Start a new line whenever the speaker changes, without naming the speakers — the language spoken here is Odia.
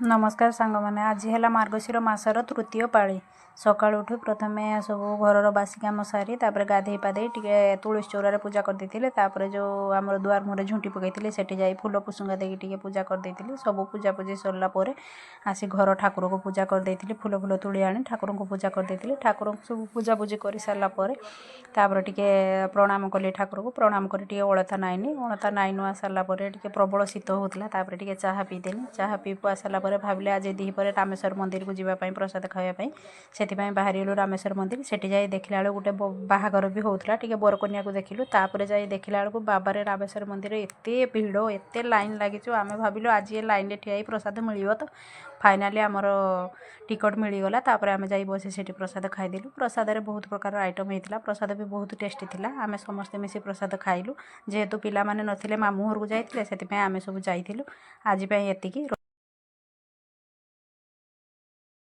ନମସ୍କାର ସାଙ୍ଗମାନେ, ଆଜି ହେଲା ମାର୍ଗଶିର ମାସର ତୃତୀୟ ପାଳି। ସକାଳୁ ଉଠି ପ୍ରଥମେ ସବୁ ଘରର ବାସି କାମ ସାରି, ତାପରେ ଗାଧେଇ ପାଧେଇ ଟିକେ ତୁଳସୀ ଚଉରାରେ ପୂଜା କରିଦେଇଥିଲେ। ତାପରେ ଯେଉଁ ଆମର ଦୁଆର ମୁହଁରେ ଝୁଣ୍ଟି ପକାଇଥିଲି, ସେଠି ଯାଇ ଫୁଲ ପୁସୁଙ୍ଗା ଦେଇକି ଟିକେ ପୂଜା କରିଦେଇଥିଲି। ସବୁ ପୂଜାପୂଜି ସରିଲା ପରେ ଆସି ଘର ଠାକୁରକୁ ପୂଜା କରିଦେଇଥିଲି। ଫୁଲ ଫୁଲ ତୋଳି ଆଣି ଠାକୁରଙ୍କୁ ପୂଜା କରିଦେଇଥିଲି। ଠାକୁରଙ୍କୁ ସବୁ ପୂଜାପୂଜି କରିସାରିଲା ପରେ ତାପରେ ଟିକେ ପ୍ରଣାମ କଲି ଠାକୁରକୁ। ପ୍ରଣାମ କରି ଟିକେ ଅଳତା ନାଇନି। ଅଳତା ନାଇ ନୁଆ ସାରିଲା ପରେ ଟିକେ ପ୍ରବଳ ଶୀତ ହେଉଥିଲା। ତାପରେ ଟିକେ ଚାହା ପିଇଦେଲି। ଚାହା ପିଇ ପୁଆ ସାରିଲା ପରେ ଭାବିଲେ ଆଜି ଦ୍ୱିପହରେ ରାମେଶ୍ୱର ମନ୍ଦିରକୁ ଯିବା ପାଇଁ, ପ୍ରସାଦ ଖାଇବା ପାଇଁ। ସେଥିପାଇଁ ବାହାରିଗଲୁ ରାମେଶ୍ୱର ମନ୍ଦିର। ସେଠି ଯାଇ ଦେଖିଲା ବେଳକୁ ଗୋଟେ ବାହାଘର ବି ହେଉଥିଲା। ଟିକେ ବରକନ୍ୟାକୁ ଦେଖିଲୁ। ତାପରେ ଯାଇ ଦେଖିଲା ବେଳକୁ ବାବାରେ, ରାମେଶ୍ୱର ମନ୍ଦିର ଏତେ ଭିଡ଼, ଏତେ ଲାଇନ୍ ଲାଗିଛୁ। ଆମେ ଭାବିଲୁ ଆଜି ଏ ଲାଇନ୍ରେ ଠିଆ ହେଇ ପ୍ରସାଦ ମିଳିବ ତ? ଫାଇନାଲି ଆମର ଟିକଟ୍ ମିଳିଗଲା। ତାପରେ ଆମେ ଯାଇ ବସି ସେଠି ପ୍ରସାଦ ଖାଇଦେଲୁ। ପ୍ରସାଦରେ ବହୁତ ପ୍ରକାର ଆଇଟମ୍ ହେଇଥିଲା। ପ୍ରସାଦ ବି ବହୁତ ଟେଷ୍ଟି ଥିଲା। ଆମେ ସମସ୍ତେ ମିଶି ପ୍ରସାଦ ଖାଇଲୁ। ଯେହେତୁ ପିଲାମାନେ ନଥିଲେ, ମାମୁଁ ଘରକୁ ଯାଇଥିଲେ, ସେଥିପାଇଁ ଆମେ ସବୁ ଯାଇଥିଲୁ। ଆଜି ପାଇଁ ଏତିକି।